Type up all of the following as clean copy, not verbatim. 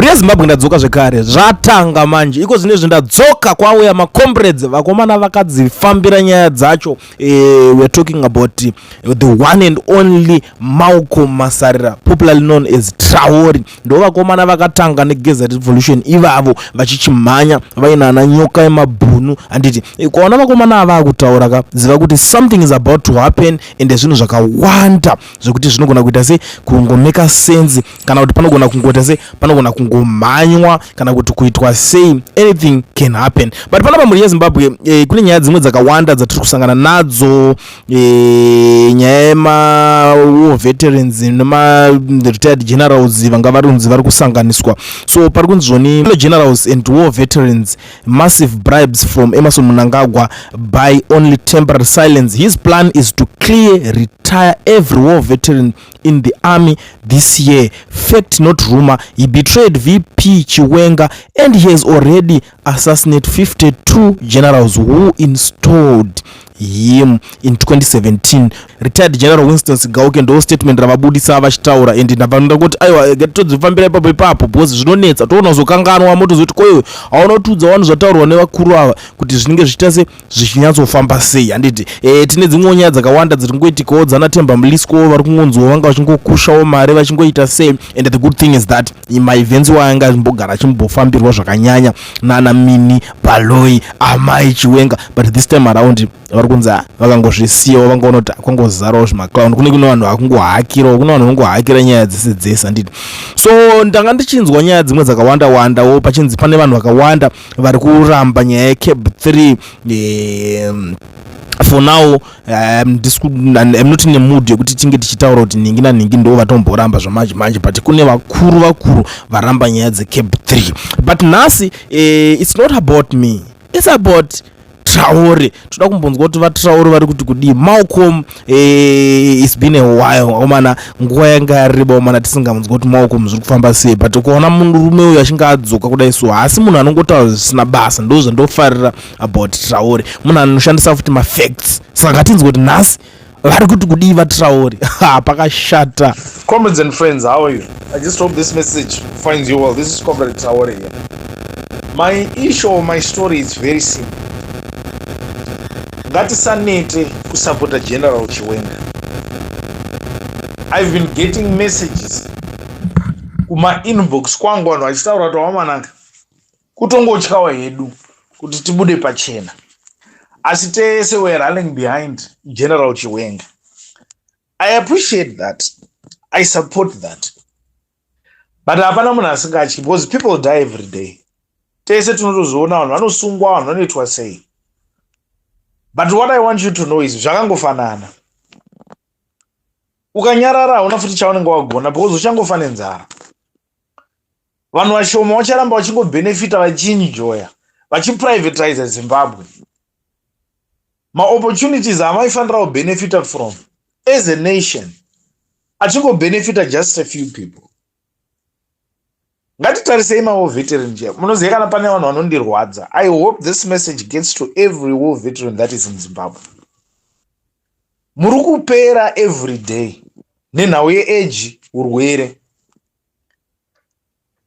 Mhuri yeZimbabwe, ndadzoka zvekare. Zvatanga manje iko zvinezvi, ndadzoka kwauya macomrades, vakomana vakadzifambira nyaya dzacho. We are talking about the one and only Malcolm Masarira, popularly known as Traori. Ndo vakomana vakatanga neGeza Revolution ivavo, vachichimhanya vaina Nyoka yemabhunu, handiti? Kuona vakomana ava akutaura ka, ziva kuti something is about to happen, ende zvinhu zvakawanda zvekuti zvinogona kuita se kungomeka sense, kana kuti panogona kungoita se panogona kungomhanywa, kana kuti kuitwa sei. Anything can happen. But panapa, mhuri yeZimbabwe, kune nyaya dzimwe dzakawanda dzatiri kusangana nadzo. Nyaya yemawar veterans nema-retired generals vanga vari kunzi vari kusanganiswa. So pari kunzi zvoni, "Generals and war veterans, massive bribes from Emmerson Mnangagwa by only temporary silence. His plan is to clear retire every war veteran in the army this year. Fact, not rumor. He betrayed VP Chiwenga and he has already assassinated 52 generals who installed him in 2017." Retired General Winston Sigauke ndo statement ravabudisa vachitaura, and ndabva kuti aiwa, todzifambira ipapo ipapo, because zvinonetsa, toona kuzokanganwa, motozoti koiwe hauna kutiudza vanhu zvataurwa nevakuru ava kuti zvinenge zvichiita se zvichinyatsofamba sei, handiti? Tine dzimwewo nyaya dzakawanda dziri kungoitikawo dzana Temba Mliswa, vari kungonziwo vanga vachingokushawo mari, vachingoita sei. And the good thing is that maevents waanga achimbogara achimbofambirwa zvakanyanya nana Mini Baloi, Amai Chiwenga, but this time around vari kunzi vakangozvisiyawo, vangaona kuti kwangozarawo zvimaclown. Kune vanhu vakungohakirawo, kune vanhu vangohakira nyaya dzese dzese, handiti? So ndanga ndichinzwa nyaya dzimwe dzakawanda wandawo, pachinzi pane vanhu vakawanda vari kuramba nyaya yeCAB 3. For now I'm not in a mood yekuti tinge tichitaura kuti nhingi nanhingi ndo vatomboramba zvamanje manje, but kune vakuru vakuru varamba nyaya dzeCAB 3. But nhasi, it's not about me, it's about Traore. Toda kumbonzwa kuti vaTraore vari kuti kudii. Malcolm, it's been a while omana, nguva yanga yareba omana tisingamunzwa kuti Malcolm zviri kufamba sei. But ukaona murume uyu achinge adzoka kudai, so haasi munhu anongotaura zvisina basa. Ndo zvandofarira about Traore, munhu anoshandisa futi mafacts. Saka ngatinzwe kuti nhasi vari kuti kudii vaTraore. Pakashata. Comrades and friends, how are you? I just hope this message finds you well. This is Comrade Traore here. My issue or my story is very simple. Ngatisanete kusapota General Chiwenga. I've been getting messages kumainbox kwangu, vanhu vachitaura kuti wamanaka kutongotyawo hedu kuti tibude pachena, asi tese we are running behind General Chiwenga. I appreciate that, I support that, but hapana munhu asingatyi, because people die every day. Tese tinotozviona, vanhu vanosungwa, vanhu vanoitwa sei. But what I want you to know is zvakangofanana, ukanyarara hauna futi chaunenge wagona, because uchangofa nenzara. Vanhu vashoma vacharamba vachingobhenefita, vachienjoya, vachiprivatize Zimbabwe. Maopportunities amaifanira kubhenefita from as a nation achingobhenefita just a few people. Ngatitarisei mawar veteran che munoziva kana pane vanhu vanondirwadza. I hope this message gets to every war veteran that is in Zimbabwe. Muri kupera every day nenhau yeage, urwere.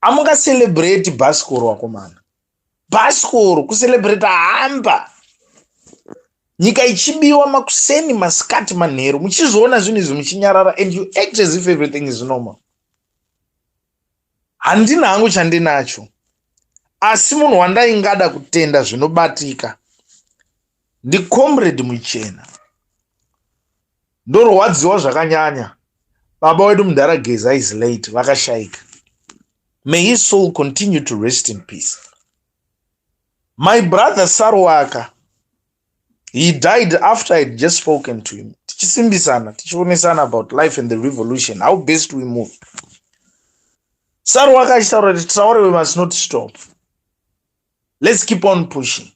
Amungacelebrate bhasikoro, vakomana, bhasikoro kucelebrata hamba, nyika ichibiwa makuseni, masikati, manheru, muchizviona zvinhu izvi muchinyarara, and you act as if everything is normal. Handina hangu chandinacho, asi munhu wandaingada kutenda zvinobatika ndicomrade Muchena. Ndorwadziwa zvakanyanya, baba wedu Mudhara Geza is late, vakashayika. May his soul continue to rest in peace. My brother Saruwaka, he died after I had just spoken to him, tichisimbisana, tichionesana about life and the revolution, how best we move. Saruwaka achitaura kuti, "Traore, we must not stop. Let's keep on pushing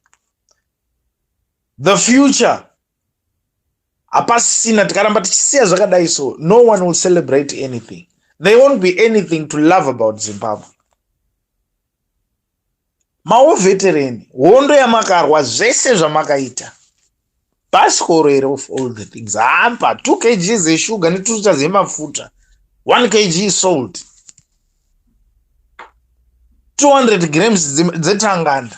the future." Hapasina, tikaramba tichisiya zvakadai, so no one will celebrate anything. There won't be anything to love about Zimbabwe. Mawar veteran, hondo yamakarwa, zvese zvamakaita, bhasikoro here of all the things? Hamba 2 kg zeshuga ne2 litres yemafuta, 1 kg salt. 200 grams dzetanganda,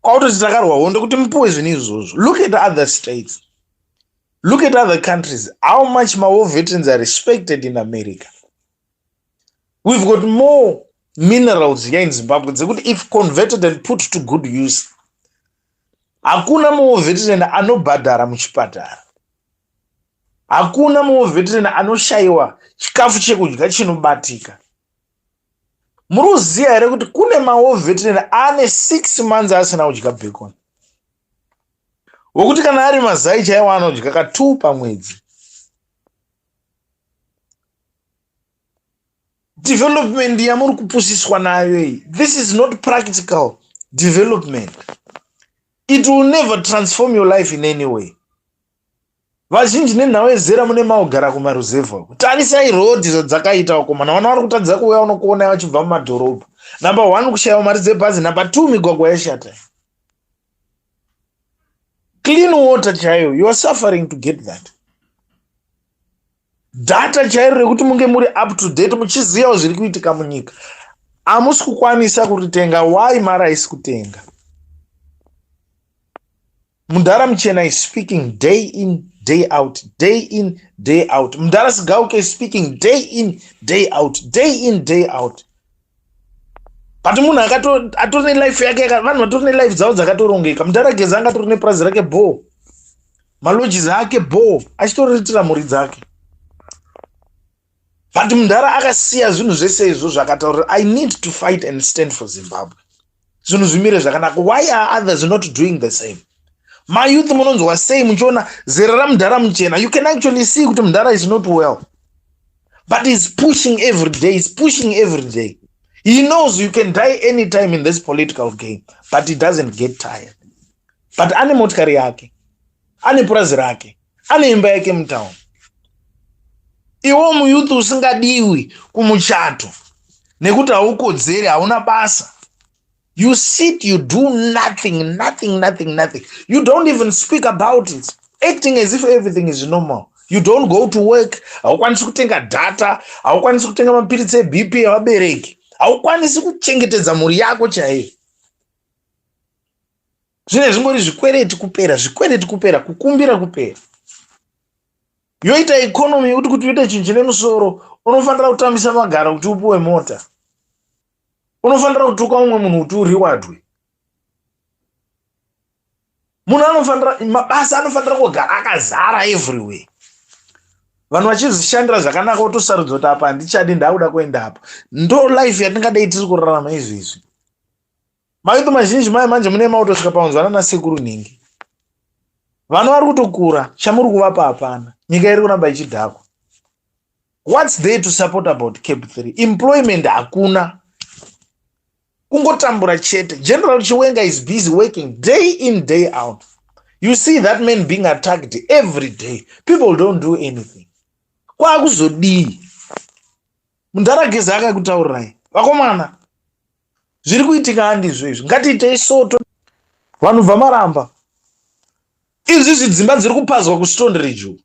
kwakutoti takarwa hondo kuti mupiwe zvinhu izvozvo. Look at other states, look at other countries, how much mawar veterans are respected. In America, we've got more minerals here in Zimbabwe dzekuti if converted and put to good use, hakuna muwar veteran anobhadhara muchipatara, hakuna muwar veteran anoshayiwa chikafu chekudya chinobatika. Muri kuziva here kuti kune mawar veteran ane 6 months asina kudya bacon, wekuti kana ari mazai chaiwo anodya ka2 pamwedzi? Development yamuri kupusiswa nayo iyi, this is not practical development. It will never transform your life in any way. Vazhinji nenhau yezera mune maugara kumaruzevha. Tarisai rodhi zvadzakaita, vakomana. Vana vari kutadza kuuya unokuonai vachibva mumadhorobha. Number one, kushayiwa mari dzebhazi. Number two, migwagwa yashata. Clean water chaiyo, you are suffering to get that. Data chairo rekuti munge muri up to date, muchizivawo zviri kuitika munyika, hamusi kukwanisa kuritenga. Why? Mari haisi kutenga. Mudhara Muchena is speaking day in, day out, day in, day out. Mudhara Sigauke is speaking day in, day out, day in, day out, but munhu atori nelife yake. Vanhu vatori nelife dzavo dzakatorongeka. Mudhara Geza angatori nepurazi rake bo, malodges ake bo, achitoriritira mhuri dzake, but mudhara akasiya zvinhu zvese izvo zvakataurira, "I need to fight and stand for Zimbabwe, zvinhu zvimire zvakanaka." Why are others not doing the same? Mayouth, munonzwa sei muchiona zera ramudhara Muchena? You can actually see kuti mudhara is not well, but is pushing every day, is pushing every day. He knows you can die anytime in this political game, but he doesn't get tired. But ane motikari yake, ane purazi rake, ane imba yake mutauni. Iwo muyouth usingadiwi kumuchato nekuti haukodzeri, hauna basa. You sit, you do nothing, nothing, nothing, nothing. You don't even speak about it, acting as if everything is normal. You don't go to work. Haukwanisi kutenga data, haukwanisi kutenga mapiritsi eBP evabereki, haukwanisi kuchengetedza mhuri yako chaiyo. Zvine zvingori zvikwereti kupera, zvikwereti kupera, kukumbira kupera. Yoita economy yekuti kuti uite chinhu chine musoro, unofanira kutambisa magaro kuti upiwe mota, unofanira kutuka umwe munhu kuti uriwadwe. Munhu anofanira mabasa, anofanira kugara akazara everywhere, vanhu vachizvishandira zvakanaka, wotosarudza kuti apa handichadi, ndakuda kuenda apa. Ndo life yatingadai tiri kurarama izvezvi. Mayouth mazhinji mai manje mune mautosvika paunzwana nasekuru nhingi. Vana vari kutokura, chamuri kuvapa hapana. Nyika iri kuramba ichidhakwa. What's there to support about CAB 3? Employment hakuna, kungotambura chete. General Chiwenga is busy working day in, day out. You see that man being attacked every day. People don't do anything. Kwaakuzodii? Mudhara Geza akakutaurirai, vakomana, zviri kuitika handizvo izvi, ngatiitei soto. Vanhu bva maramba izvizvi. Dzimba dziri kupazwa kuStoneridge,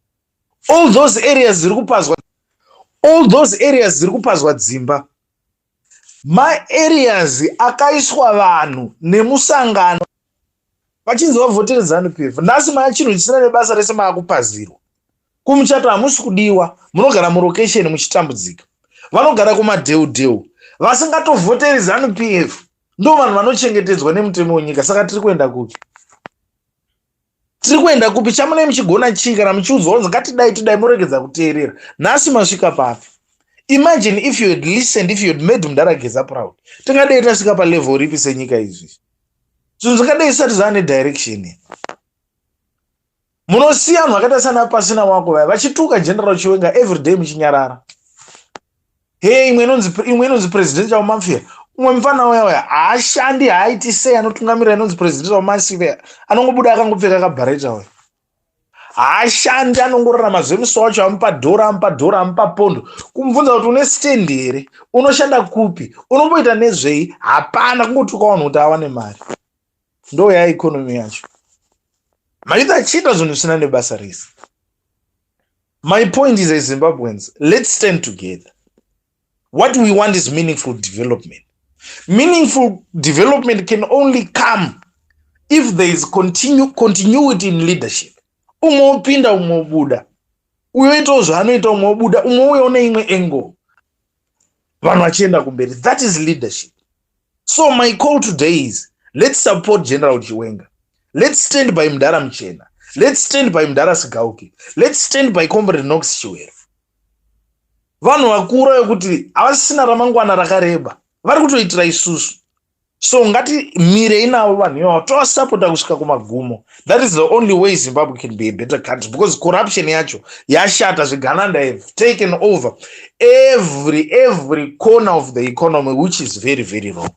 all those areas dziri kupazwa, all those areas dziri kupazwa dzimba, maareas akaiswa vanhu nemusangano vachinzi vavhotere ZANU PF. Nhasi maa chinhu chisina nebasa rese, maakupazirwa. Kumuchato hamusi kudiwa, munogara murokesheni muchitambudzika. Vanogara kumadheudheu vasingatovhoteri ZANU PF ndo vanhu vanochengetedzwa nemutemo wenyika. Saka tiri kuenda kupi? Tiri kuenda kupi? Chamunei muchigona chii kana muchiudzwa kunzi ngatidai, tidai, muregedza kuteerera? Nhasi masvika papi? Imagine if you had listened, if you had made mudhara Geza proud, tingadei tasvika palevel ripi senyika? Izvi zvinhu zvingadei zvisati zvava nedirection. Munosiya vanhu vakaita sana pasina wako vaya vachituka General Chiwenga everyday muchinyarara. He, imwe inonzi presidential mafia. Umwe mufana uya uya haashandi, haaiti sei, anotungamirira inonzi presidential mafia, anongobuda akangopfeka kabhareta uya, haashandi, anongorarama zvemusi wacho. Amupa dhora, amupa dhora, amupa pondo. Kumubvunza kuti une stand here, unoshanda kupi, unomboita nezvei, hapana. Kungotuka vanhu kuti awane mari. Ndo yaeconomy yacho. Mayouth achiita zvinhu zvisina nebasa rese. My point is, as Zimbabweans, let's stand together. What we want is meaningful development. Meaningful development can only come if there is continuity in leadership. Umwe upinda, umwe ubuda, uyoitawo zvaanoita, umwe ubuda, umwe uyawo neimwe angle, vanhu vachienda kumberi. That is leadership. So my call today is, let's support General Chiwenga. Let's stand by Mudara Muchena. Let's stand by Mudara Sigauke. Let's stand by Comrade Knox Chiwero. Vanhu vakura vekuti havasisina ramangwana rakareba, vari kutoitira isusu. So ngatimirei navo vanhu ivavo, tovasapota kusvika kumagumo. That is the only way Zimbabwe can be a better country, because corruption yacho yashata. Zvigananda have taken over every corner of the economy, which is very, very wrong.